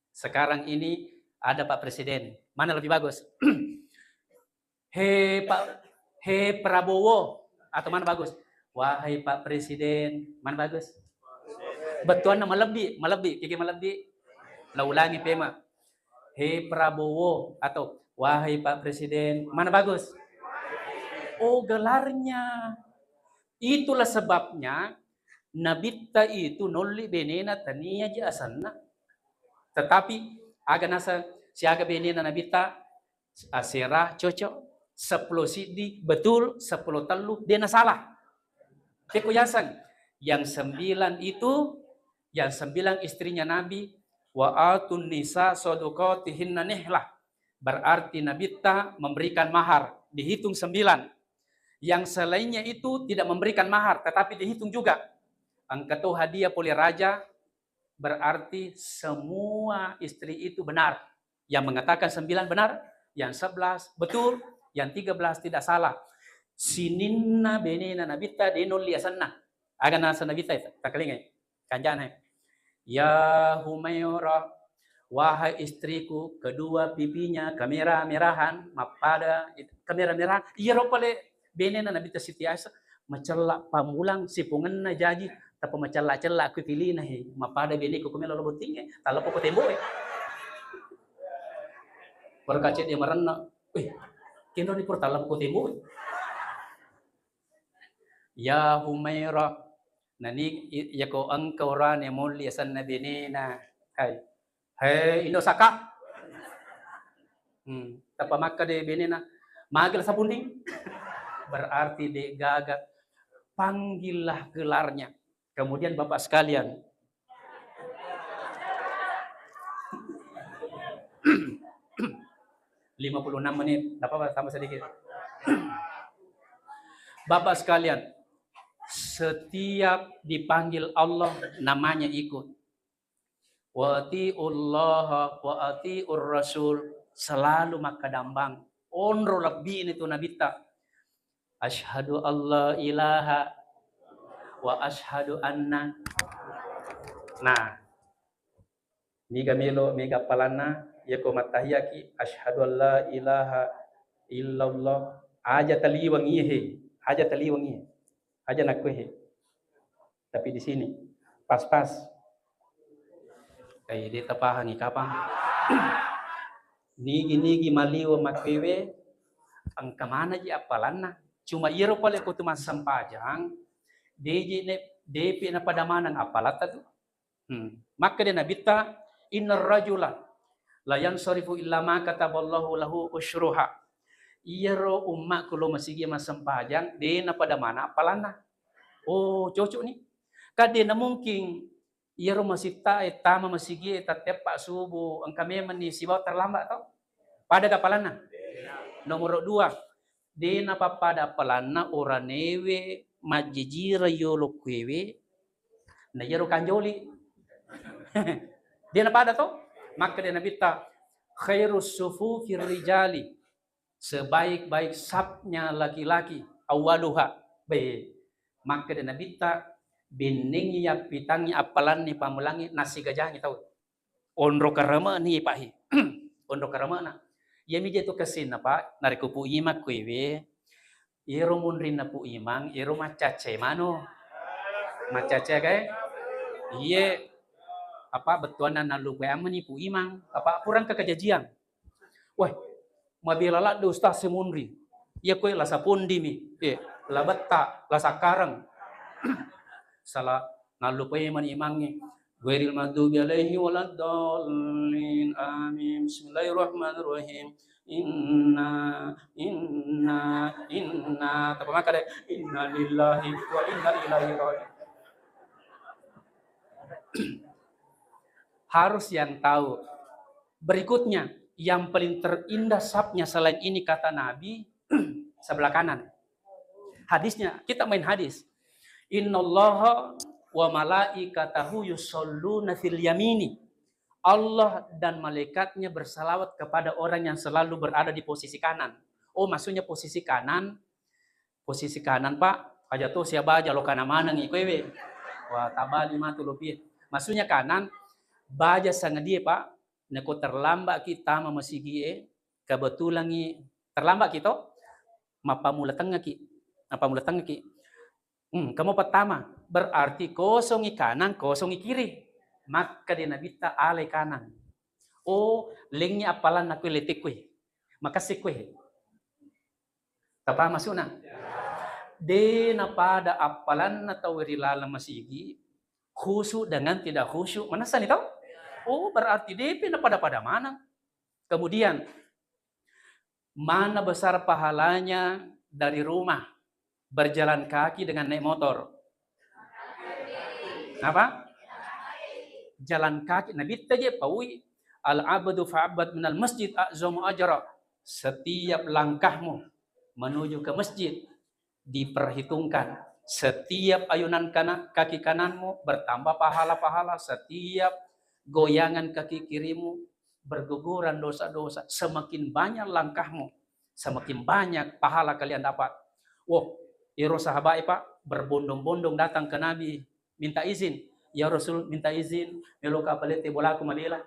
Sekarang ini ada Pak Presiden. Mana lebih bagus? He Pak, he Prabowo, atau mana bagus? Wahai Pak Presiden, mana bagus? Bettuanna malebbi, malebbi, kege malebbi. Laulangi pema. He Prabowo atau wahai Pak Presiden, mana bagus? Oh, gelarnya. Itulah sebabnya nabitta itu nolli benena tania ji asenna. Tetapi aga nasa siaga benena nabitta, asera cocok, seppulo siddi betul, seppulo tellu dena salah. Peko yaseng, yang sembilan itu, yang sembilan istrinya Nabi, "Wa atun nisa sodukotihinna nihlah." Berarti nabitta memberikan mahar, dihitung sembilan. Yang selainnya itu tidak memberikan mahar, tetapi dihitung juga. Engka to hadiah pole raja, berarti semua istri itu benar. Yang mengatakan sembilan benar, yang sebelas betul, yang tiga belas tidak salah. Sininna benena nabitta de nolli asenna. Aga nasa nabitta, takalingai. Kanjana. Ya Humaira, wahai istriku, kedua pipinya kemerah-merahan, mappada, kemerah-merahan. Iyaro pale benena nabitta Siti Aisyah, macella pamulang sipongenna jaji, tappa macella-cella ku tilina he, mapada beneku kumelo lo bottinge, talleppo ko temboe. Pura kacedde marenna, weh, kenro ni pura talleppo ko temboe. Ya Humaira, nani i-, yako engka urane molli asenna benena. Hai. He, Indo Saka. Hmm, tappa makkeda benena, "Magi la sapunding?" Berarti de gaga. Panggillah gelarnya. Kemudian Bapak sekalian, lima puluh enam menit, nggak apa-apa, tambah sedikit. Bapak sekalian, setiap dipanggil Allah, namanya ikut. "Wa atiullaha wa atiur rasul," selalu makkadambang. Onro lebbini tu nabitta. "Asyhadu alla ilaha wa asyhadu anna." Nah, niga melo, mega appalanna, yako mattahiyaki, "Asyhadu alla ilaha illallah." Aja taliwang iye he, aja taliwang iye. Aja nakkuehe. Tapi di sini, pas-pas. Eh, de tapahangi kapang. Nigi-nigi maliwa makkewe, engka manaji appalanna. Cuma iyaro pale ko tu massempajang, deji ne, depi napada maneng appalatta tu. Hmm. Makkeda Nabitta, "Innar rajula la yansarifu illa ma kataballahu lahu usyruha." Iyaro ummakku lo masigi massempajang, de napada mana appalanna. Oh, cocok ni. Kan de namungkin iyaro masitta e tama masigi e tatteppa subuh, engka memang ni sibawa terlambat to. Pada ga appalanna? Nomor dua, de napappada appalanna oranewe majjijira yolo kuewe, na iyaro kanjoli. De napada to? Makkeda Nabitta, "Khairus sufufir rijali," sebaik-baik sapnya laki-laki, awwaluha. Be, makkeda Nabitta, Bennengngi yappitangngi appalanni pammulangngi nassigajangngi tau. Onro kareme'ni pahi. Onro kareme'na. Iyami je tu kessinna, Pak, narekko Pu Imang kuewe, iyaro munrinna Pu Imang, iyaro maccaccai mano. Maccaccai kae? Iye. Apa bettuanna nallupeammeni Pu Imang, apa purangka kajajiang. Wah, mabela ladde ustaz semunri. Iya koe la sapondimi, eh, la betta, la sakkareng. Sala nallupai mani imangnge. Ghairil maghdubi alaihi waladdallin. Amin. Bismillahirrahmanirrahim. Inna, inna, inna. Tapa maka deh. Inna lillahi wa inna ilaihi raji'un. Harus yang tahu. Berikutnya, yang paling terindah safnya selain ini kata Nabi, sebelah kanan. Hadisnya, kita main hadis. Innallaha wa malaikatahu yusholluna fil yamini. Allah dan malaikatnya bersalawat kepada orang yang selalu berada di posisi kanan. Oh, maksudnya posisi kanan, posisi kanan, Pak, aja to sia baja lo kana maneng iko ewe. Wah, tabali matu lo pie. Maksudnya kanan, baja sangadie, Pak, neko terlambat ki tama masigie, kebetulan i terlambat ki to, mappamula tengngaki, mappamula tengngaki. Hmm, kamu pertama, berarti kosongi kanan, kosongi kiri. Makka de nabitta alai kanan. Oh, lengngi appalanna kue letekkue. Makassi kue. Tapa masuna. De napada appalanna tau ri laleng masigi, khusyuk dengan tidak khusyuk. Manessani tau? Oh, berarti depe napada-pada maneng. Kemudian, mana besar pahalanya dari rumah berjalan kaki dengan naik motor? Apa? Jalan kaki. Nabitta je paui, al abdu fa'abad minal masjid a'zamu ajra. Setiap langkahmu menuju ke masjid diperhitungkan. Setiap ayunan kana-, kaki kananmu bertambah pahala-pahala, setiap goyangan kaki kirimu berguguran dosa-dosa. Semakin banyak langkahmu, semakin banyak pahala kalian dapat. Wah, ero sahabat, Pak, berbondong-bondong datang ke Nabi, minta izin. "Ya Rasul, minta izin, meloka palette bolaku mabela."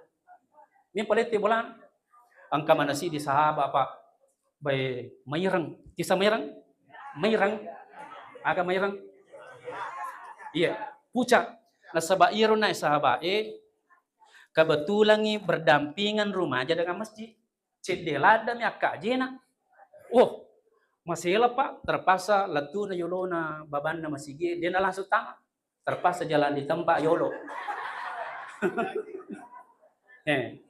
Mi palette bola. Engka manasi di sahabat, Pak. Bae, maireng. Tisa maireng? Maireng. Aga maireng? Iya, pucak. Nasaba iro naik sahabat, eh, kebetulangi berdampingan rumaja dengan masjid. Cedde laddami akka ajena. Oh, masela, Pak, terpaksa lettu'na yolona babanna masigi, dena langsung tama. Terpaksa jalan di tempat yolo. Eh,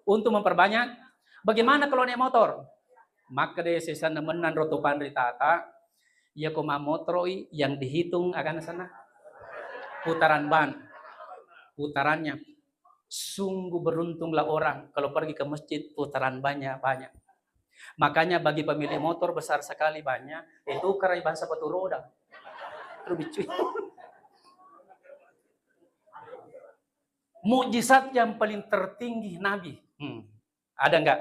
untuk memperbanyak, bagaimana kalau naik motor? Maka deh sesana menang roto panritata, iya ko mammotoroi yang dihitung agana sana putaran ban, putarannya. Sungguh beruntunglah orang kalau pergi ke masjid putaran bannya banyak. Makanya bagi pemilik motor besar sekali bannya, eh, tukarai ban sepatu roda. Terus biccu. Mukjizat yang paling tertinggi Nabi. Hmm. Ada nggak?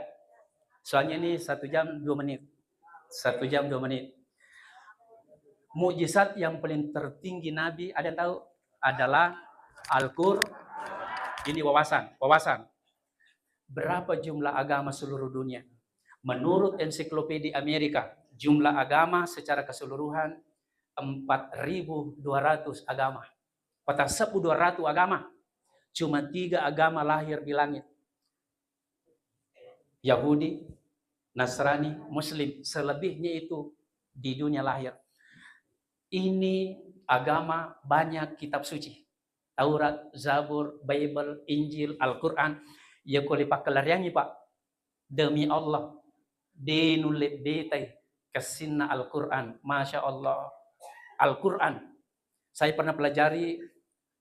Soalnya ini satu jam dua menit. Satu jam dua menit. Mukjizat yang paling tertinggi Nabi, ada yang tahu? Adalah Al-Qur-, ini wawasan, wawasan. Berapa jumlah agama seluruh dunia? Menurut Ensiklopedia Amerika, jumlah agama secara keseluruhan empat ribu dua ratus agama. Patang sebbu dua ratus agama. Cuma tiga agama lahir di langit. Yahudi, Nasrani, Muslim. Selebihnya itu di dunia lahir. Ini agama banyak kitab suci. Taurat, Zabur, Bible, Injil, Al-Quran. Ya ko lipakkelariangi, Pak. Demi Allah, de nulle betai kessinna Al-Quran. Masya Allah. Al-Quran. Saya pernah pelajari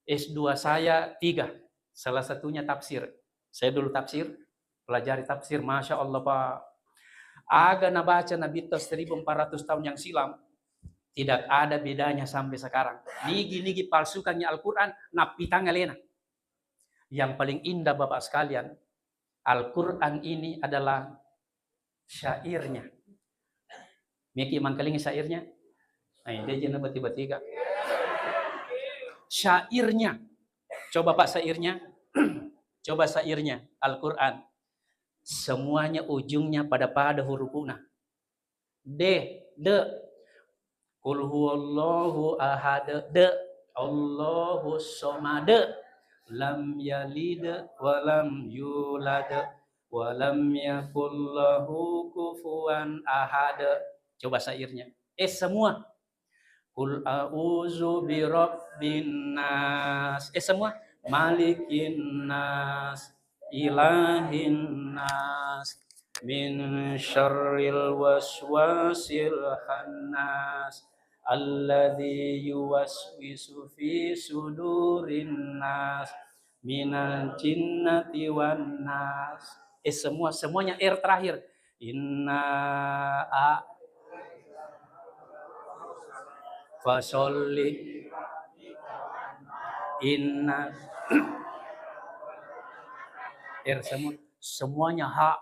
S dua saya tiga. Salah satunya tafsir. Saya dulu tafsir, pelajari tafsir. Masya Allah, Pak. Aga nabaca Nabitta seribu empat ratus tahun yang silam, tidak ada bedanya sampai sekarang. Nigi-nigi palsukannya Al-Quran, nappitang alena. Yang paling indah, Bapak sekalian, Al-Quran ini adalah syairnya. Meki mangkalingi syairnya? Nah, dia jenis bati-batika. Syairnya. Coba, Pak, syairnya. Coba syairnya. Al-Quran. Semuanya ujungnya pada-pada hurufuna. De, de. Qul huwallahu ahad, de. Allahu somad. Lam yalid walam yulad. Walam yakul lahu kufuwan ahad. Coba syairnya. Eh, semua. Qul a'udzu birabbin nas. Eh, semua. Malikin nas, ilahin nas, min syarril waswasil khannas, alladzi yuwaswisu fi sudurin nas, minal jinnati wan nas. Eh, semua, semuanya R terakhir. Inna a fasolli. Inna. Er, semua, semuanya ha.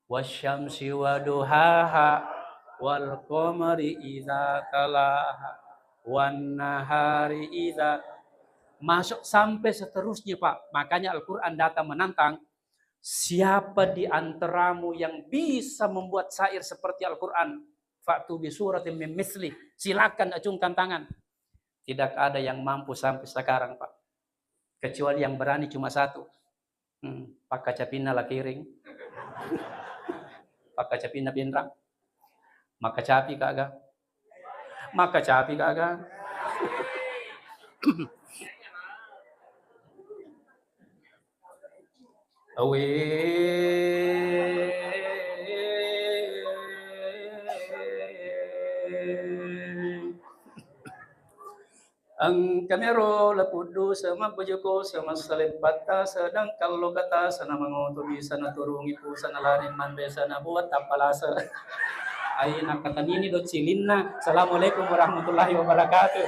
Wasyamsi waduhaha, wal qamari idza talaha, wan nahari idza, masuk sampai seterusnya, Pak. Makanya Al-Quran datang menantang, siapa di antaramu yang bisa membuat syair seperti Al-Quran? Fa'tu bi suratin min misli. Silakan acungkan tangan. Tidak ada yang mampu sampai sekarang, Pak. Kecuali yang berani cuma satu. Hmm, pakkacapinna La Kering. Pakkacapinna Pinrang. Makkacapi ka aga? Makkacapi ka aga? Awe. Engka mero lapuddu semabbaju ko semassaleppatta sedang kallo kata sana mangoto bisa naturungi pusa nalari mandesa nabuat tappa lasa. Ai nakkatanini do cilinna. Assalamualaikum warahmatullahi wabarakatuh.